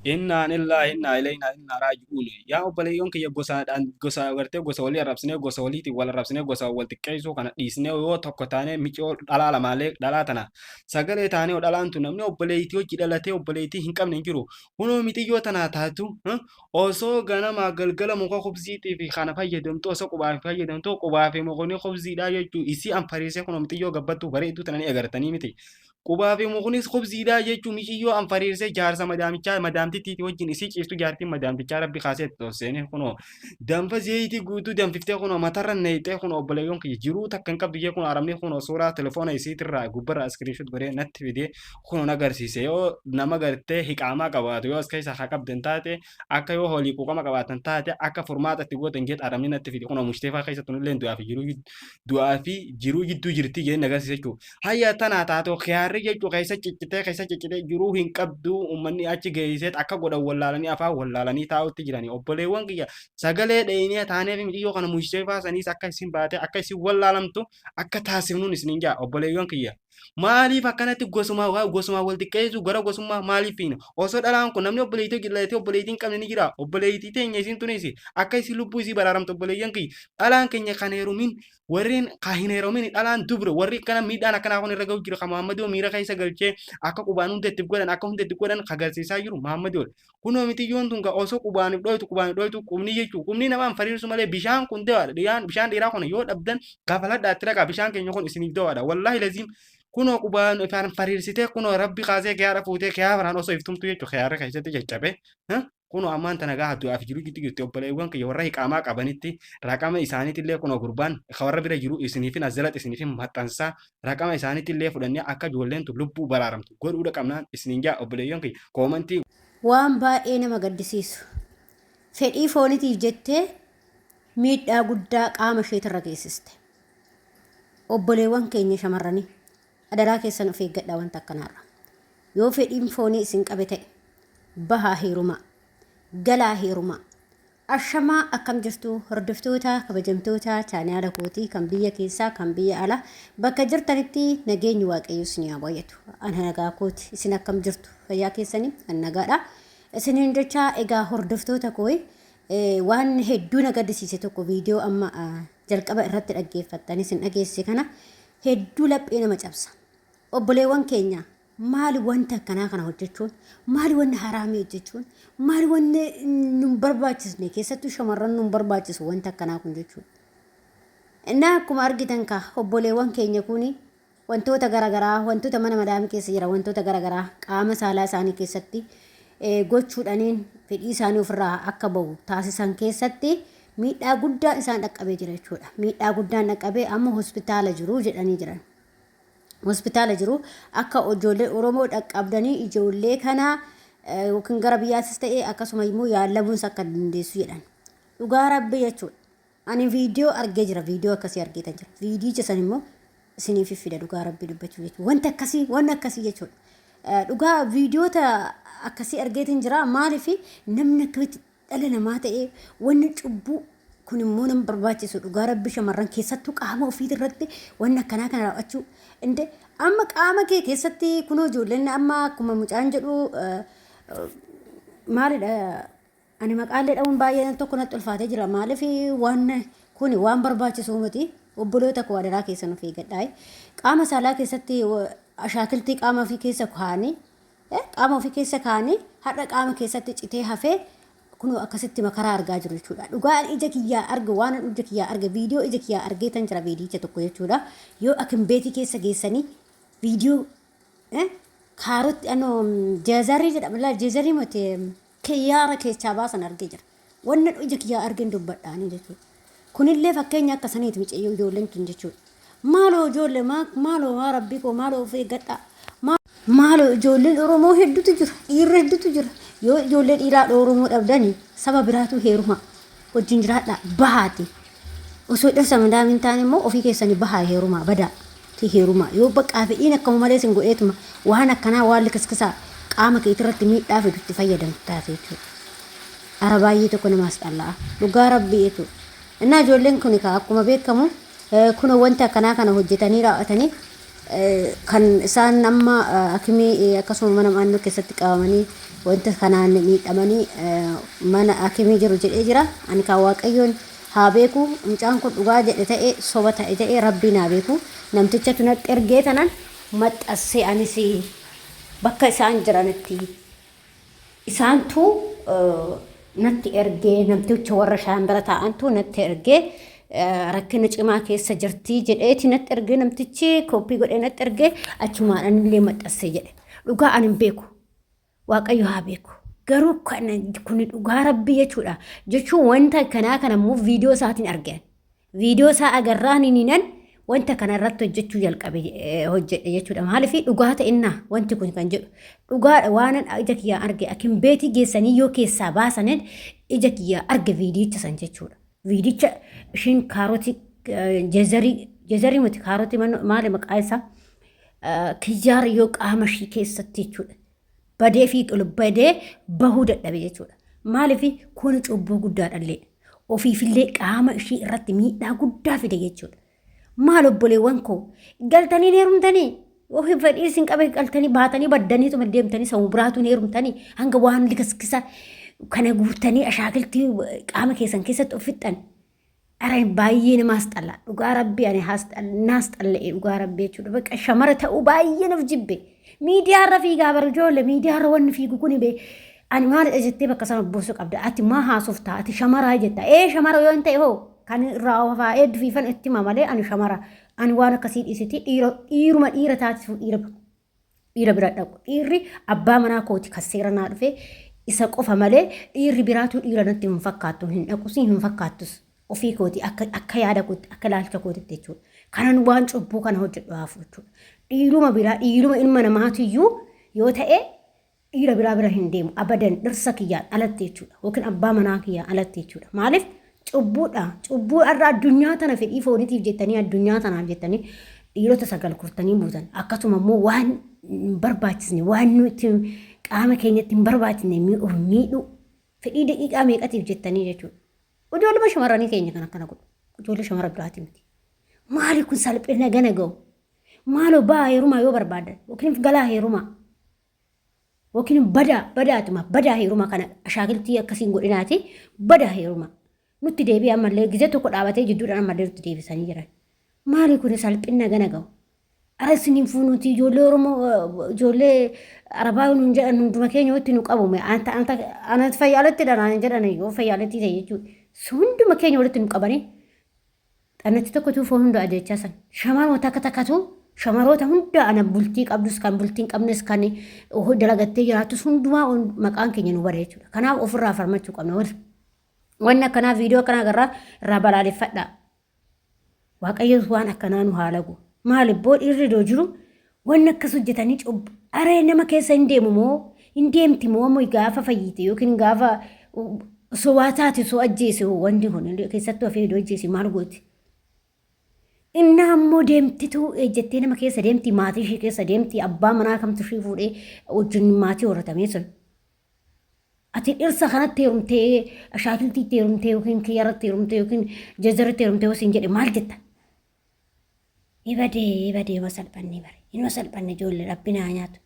Innaa lillaahi innaa ilaynaa innaa raaji'uun. Yaa obboleeyyoon kiyya, gosaadhaan gosa gartee gosa walii arrabsinee, gosa waliitiin wal arrabsinee, gosa wal xiqqeessuu kana dhiisnee, yoo tokko taanee micoo dhalaa lamaalee dhalaa tana sagalee taanee, dhalaan tun namni obboleeytii hojii dhalatee obboleeytii hin qabne hin jiru. Kunoo mixiyyoo tanaa taatu osoo ganamaa galgala muka kubziitii fi kana fayyadamtu, osoo qubaa fi fayyadamtu, qubaa fi mukni kubziidhaa jechuu isii anfariisee. Kunoo mixiyyoo gabbattuu bareedduu tana ni agartanii miti. Qubaa fi muknis kubziidhaa jechuun mixiyyoo anfariirsee jaarsa madaamichaa madaamtittiiti wajjin isii ciistu. Jaartiin madaamtichaa rabbi kaasee itti seenee kunoo danfa zeeyitii guutuu danfiftee kunoo matarra neeyxee. Kunoo obboleeyyoon kiyya, jiruu takka hin qabdu jee. Kunoo arabni kunoo suuraa telefoona isiitirraa gubbarraa screenshot godhee natti fidee kunoo agarsiise. Yoo nama gartee hiqaamaa qabaatu, yoo as keessaa haa qabdan taate, akka yoo holii quuqama qabaatan taate, akka furmaata itti gootan jeet arabni natti fide. Kunoo mushteefaa keessa tunillee du'aa fi jiruu jidduu jirti jee agarsiise jechuudha. Hayya, tanaa taatoo kiyaarri jechuu keessa ciccitee jiruu hin qabdu. Uummanni achi geessee akka godhan wallaalanii, afaan wallaalanii taa'utti jiranii. Obboleewwan kiyya, sagalee dheenee taanee fi mixiyyoo kana mushteefaa saniis akka isin baate, akka isin wallaalamtu akka taasifnuun isiniin jaa. Obboleewwan kiyya, maaliif akkanatti gosumaa gosumaa wal xiqqeessu, gara gosummaa maaliif fiina? Osoo dhalaan kun namni obboleettii hojjetee obboleettii hin qabne ni jira. Obboleettii teenya isin tunis akka isin lubbuu isii baraaramtu. Obboleeyyan kiyya, dhalaan keenya kan heerumin, warreen ka hin heerumin, dhalaan dubra warri akkana miidhaan akkanaa kun irra gahu jiru, ka Muhammadoo miira keessa galchee akka qubaan hunda itti godhan, akka hunda itti godhan agarsiisaa jiru Muhammadoo. Kunoo mitiyyoon tun osoo qubaaniif dhoytu, qubaaniif dhoytu, qubni jechuu qubni namaan fariirsu malee bishaan kun dawaadha. Bishaan dhiiraa kun yoo dhabdan kafaladhaa itti dhaqaa, bishaan keenya kun isiniif dawaadha. Wallaahi laziim, kunoo qubaan ifaan fariirsitee, kunoo rabbi kaasee kiyaara fuutee kiyaa faraan osoo iftumtu jechuu kiyaarra keessatti caccabe. Kunoo ammaan tana gaafa du'aaf jiru jidduu jirti. Obboleewwan kiyya, warra hiqaamaa qabanitti raqama isaaniitillee kunoo gurbaan warra bira jiru isiniifin azzalat isiniifin maxxansaa, raqama isaaniitillee fudhannee akka ijoolleen tun lubbuu baraaramtu godhuudha qabnaan isiniin jaa. Obboleeyyan kiyya, koomantii. Waan baay'ee nama gaddisiisu. Fedhii foonitiif jettee miidhaa guddaa qaama isheetirra geessiste. Obboleewwan keenya shamarranii, adaraa keessan of eeggadhaa wanta akkanaarra. Yoo fedhiin foonii isin qabe ta'e, bahaa heerumaa. Galaa heerumaa. Ashamaa, akkam jirtu hordoftoota kabajamtoota chaanaala kootii, kan biyya keessaa, kan biyya alaa, bakka jirtanitti nageenyi Waaqayyo isin haa baay'atu. Ana nagaa kooti, isin akkam jirtu? Fayyaa keessanii? An nagaadha. Isiniin jecha, egaa hordoftoota koo, waan hedduu na gaddisiise tokko viidiyoo amma jalqaba irratti dhaggeeffattan isin dhageessise kana hedduu laphee nama cabsa. Obboleewwan keenya, maali wanta akkanaa kana hojjechuun? Maali wanni haraamii hojjechuun? Maali wanni nun barbaachisne, keessattuu shamarran nun barbaachisu wanta akkanaa kun jechuudha. Innaa akkuma argitan ka obboleewwan keenya kuni wantoota garaagaraa, wantoota mana madaamii keessa jira, wantoota garaagaraa qaama saalaa isaanii keessatti gochuudhaaniin fedhii isaanii ofirraa akka bahu taasisan keessatti miidhaa guddaa isaan dhaqqabee jira jechuudha. Miidhaa guddaan dhaqqabee amma hospitaala jiru jedhanii jiran. Hospitaala jiru, akka ijoollee Oromoo dhaqqabdanii ijoollee kana yookiin gara biyyaatis ta'e akkasuma immoo yaallamuus akka dandeessu jedhan. Dhugaa rabbi jechuudha. Ani viidiyoo argee jira, viidiyoo akkasii argeetan jira. Viidiyicha san immoo isiniif fida, dhugaa rabbi dubbachuu jechuudha. Wanta akkasii, wanni akkasii jechuudha. Dhugaa viidiyoota akkasii argeetin jira. Maaliif namni akkamitti dhala namaa ta'ee wanni cubbuu kun immoo nama barbaachisu? Dhugaa rabbi, shamarran keessattuu qaama ofii irratti wanni akkanaa kana raawwachuu inde amma qaama kee keessatti kunoo ijoolleen amma akkuma mucaan jedhu maalidha, ani maqaallee dha'uun baay'ee tokko natti ulfaatee jira. Maaliif waan kuni waan barbaachisu miti. Obboloota koo, adaraa keessan of eeggadhaa. Qaama saalaa keessatti ashaakiltii qaama ofii keessa kaa'anii, qaama ofii keessa kaa'anii, har'a qaama keessatti citee hafee kunoo akkasitti makaraa argaa jiru jechuudha. Dhugaan ija kiyyaa arge, waan ija kiyyaa arge, viidiyoo ija kiyyaa argee tan jira, viidiyicha tokko jechuudha. Yoo akimbeetii keessa geessanii viidiyoo kaarotti anoo jeezarii jedhama laa, jeezarii miti, kiyyaara keessaa baasan argee jira. Wanna ija kiyyaa argeen dubbadhaanii jechuudha. Kunillee fakkeenya akka saniiti micayyoo ijoolleen tun jechuudha. Maaloo ijoollee, maaloo maa rabbii koo, maaloo of eeggadhaa. Maaloo ijoolleen Oromoo hedduutu jira. Dhiirri hedduutu jira. Yoo ijoollee dhiiraa Oromoo dhabdanii saba biraatu heeruma. Wajjin jiraadhaa bahaati. Osoo dhirsa madaam hin taane immoo ofii keessanii bahaa heerumaa, badaa. Ti heerumaa. Yoo baqqaa fedhiin akkama malee sin godheetuma waan akkanaa, waan likiskisaa qaama keetirratti miidhaa fidu itti fayyadamtu taate jechuudha. Ara baay'ee tokko namaas dhalla'a. Dhugaa rabbii jechuudha. Innaa ijoolleen kun akkuma beekamu kunoo wanta akkanaa kana hojjetanii raawwatanii Kan isaan amma akimii akkasuma mana naannoo keessatti qabamanii wanta kanaan miidhamanii mana akimii jiru jedhee jira. Ani kan Waaqayyoon haa beeku, mucaan kun dhugaa jedhe ta'e soba ta'e ta'e Rabbiin haa beeku. Namtichatu natti ergee tanan maxxansee anis bakka isaan jiranitti isaantu natti ergee, namticha warra isaan bira taa'antu natti ergee, rakkina cimaa keessa jirti jedheeti natti ergee, namtichi kooppii godhee natti ergee, achumaan anillee maxxansee jedhe. Dhugaa ani hin beeku. Waaqayyo haa beeku. Garuu kun dhugaa Rabbii jechuudha. Jechuun wanta kanaa kana immoo viidiyoo isaatiin argan. Viidiyoo isaa agarraan hinan wanta kana irratti hojjechuu jalqabe, hojjedhe jechuudha. Maaliif dhugaa ta'innaa wanti kun kan jedhu dhugaadha, waan ija kiyyaa arge akin beetii geessanii yoo keessaa baasanin ija kiyyaa arge viidiyicha san jechuudha. Viidicha ishiin kaarotii, jezarii, jezarii miti, kaarotii, maali maqaa isaa, kiyyaara yoo qaama ishii keessatti jechuudha. Badee fi ol badee bahuu dadhabe jechuudha. Maaliif kun cubbuu guddaadhallee ofiifillee qaama ishii irratti miidhaa guddaa fide jechuudha. Maal obboleewwan koo, galtanii hin heerumtanii? Ofii fedhii isin qabe galtanii baatanii baddaniituma deemtanii sammuu biraatuun heerumtanii hanga waan likiskisa kana guurtanii ashaakiltii qaama keessan keessatti of fixxan. Ara baay'ee nama asxalla. Dhugaa Rabbii ani naas xalla'e dhugaa Rabbii jechuudha. Bakka shamara ta'uu baay'ee naf jibbe. Miidiyaa irra fiigaa bara ijoollee, miidiyaa irra wanni fiigu kuni bee. Ani maalidha jettee bakka sana buusuu qabda. Ati maa haasoftaa? Ati shamaraa jetta. Ee, shamara yoo hin ta'e hoo kan irraa ofaa eebbifiifan itti hima malee ani shamara. Ani waan akkasii dhiisiti dhiira, dhiiruma dhiira taasisu dhiira dhiira bira dhaqu. Dhiirri abbaa manaa kooti kan seera naa dhufe isa qofa malee dhiirri biraatu dhiira natti hin fakkaattu, hin dhaqus, hin fakkaattus. Ofii kooti akka yaada kootti, akka ilaalcha kootitti jechuudha. Kanan waan cubbuu kana hojjedhu haafu jechuudha. Dhiiruma biraa, dhiiruma ilma namaatiyyuu yoo ta'e dhiira biraa bira hin deemu abadan, dhirsa kiyyaan alatti jechuudha, yookiin abbaa manaa kiyyaan alatti jechuudha. Maaliif cubbuudha? Cubbuu har'a addunyaa tana fedhii fooniitiif jettanii, addunyaa tanaaf jettanii dhiirota sagal kurtanii buutan. Akkasuma immoo waan hin barbaachisne, waan nuti qaama keenyatti hin barbaachisne of miidhuu fedhii daqiiqaa meeqatiif jettanii jechuudha. Ijoolluma shamarranii keenya kan akkana godhu, ijoollee shamara biraati miti. Maali kun salphina gana ga'u? Maaloo ba'aa heerumaa yoo barbaadan, yookiin galaa heerumaa. Yookiin badaa badaatuma badaa heeruma kana ashaakiltii akkasiin godhinaati badaa heeruma. Nutti deebi'e ammallee gizee tokko dhaabatee jidduudhaan ammallee nutti deebisanii jiran. Maali kun salphina gana ga'u? Ara isiniin fuunuuti ijoollee Oromoo, ijoollee Arabaa nuun jedhan hunduma keenya walitti nu qabume. Anta fayyaaletti dha naan jedhan yoo fayyaaletti ta'e jechuudha. Hunduma keenya walitti nu qabanii xannachi tokkotu foon hunda ajajachaa san. Shamaruma takka takkatu shamaroota hunda, ana bultii qabdus, kan bultii hin qabnes, kan dalagattee jiraattus hundumaa maqaan keenya nu bada jechuudha. Kanaaf ofirraa falmachuu qabna. Wanni akkanaa viidiyoo akkanaa agarraa irraa balaaleffadhaa. Waaqayyo waan akkanaa nu haa lagu. Maali boo dhiirri iddoo jiru wanni akkas hojjetanii cubbu. Aree nama keessa hin deemu moo hin deemti moo ammoo gaafa fayyite yookiin gaafa osoo waa taate osoo ajjeese hoo, wanti kun keessattuu hafee iddoo ajjeese maal gooti? Inni ammoo deemtitu ejjettee nama keessa deemti, maatii ishee keessa deemti, abbaa manaa kamtu ishee fuudhee wajjin maatii horatamee sun. Ati dhirsa kanatti heerumtee, ashaakiltiitti heerumtee, yookiin kiyyaratti heerumtee, yookiin jazzaratti heerumtee yoo siin jedhe maal jetta? Ibadee ibadee, ima salphanne bare, inuma salphanne ijoollee, Rabbi naa nyaatu.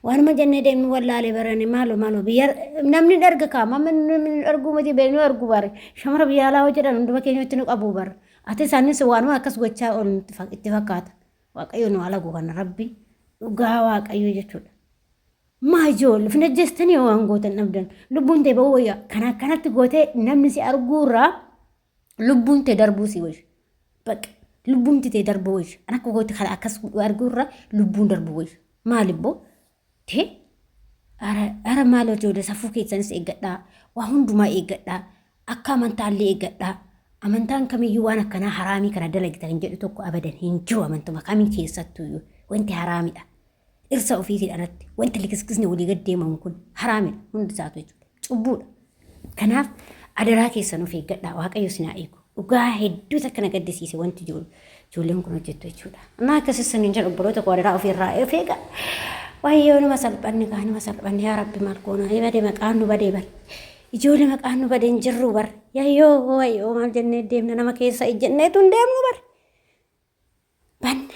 Waanuma jennee deemnu wallaalee barane. Maaloo maaloo, biyya namni hin arga kaa, mamma namni hin arguu miti, beeknu argu bare, shamara biyya alaa hojjedhan hunduma keenyatti nu qabu bare. Ati isaanis waanuma akkas gochaa oolu itti fakkaata. Waaqayyo nu alagu kana Rabbi, dhugaa Waaqayyo jechuudha. Maa ijoollee of hin ajjeestanii waan gootan dhabdan, lubbuun ta'e ba'uu wayya. Kana akkanatti gootee namni si arguurraa lubbuun ta'e darbuu si wayya. Baqa lubbuun ta'e darbuu wayya. An akka goote kana akkas arguurraa lubbuun darbuu wayya. Maali ibboo? Ta'e ara maal ijoollee, safuu keessanis eeggadhaa, waa hundumaa eeggadhaa, akka amantaallee eeggadhaa. Amantaan kamiyyuu waan akkanaa haraamii kana dalagita kan jedhu tokko abadan hin jiru, amantuma kamii keessattuyyuu wanti haraamidha. Dhirsa ofiitiin alatti wanti likiskisni walii gad deemamu kun haraamidha hundi isaatu jechuudha. Cubbuudha. Kanaaf adaraa keessan of eeggadhaa, Waaqayyo isin haa eegu. Dhugaa hedduu takka na gaddisiise wanti ijoolleen kun hojjettu jechuudha. Annaa akkasii sun hin jedhu, obboloota koo, adaraa ofirraa of eegaa. Wayyoo numa salphanne kaa, numa salphanne, yaa Rabbi maal goona, badee maqaan nu badee bar. Ijoollee maqaan nu badee hin jirru bar. Yayyoo wayyoo, maal jennee deemna, nama keessa ejjenneetu hin deemnu bar. Banne.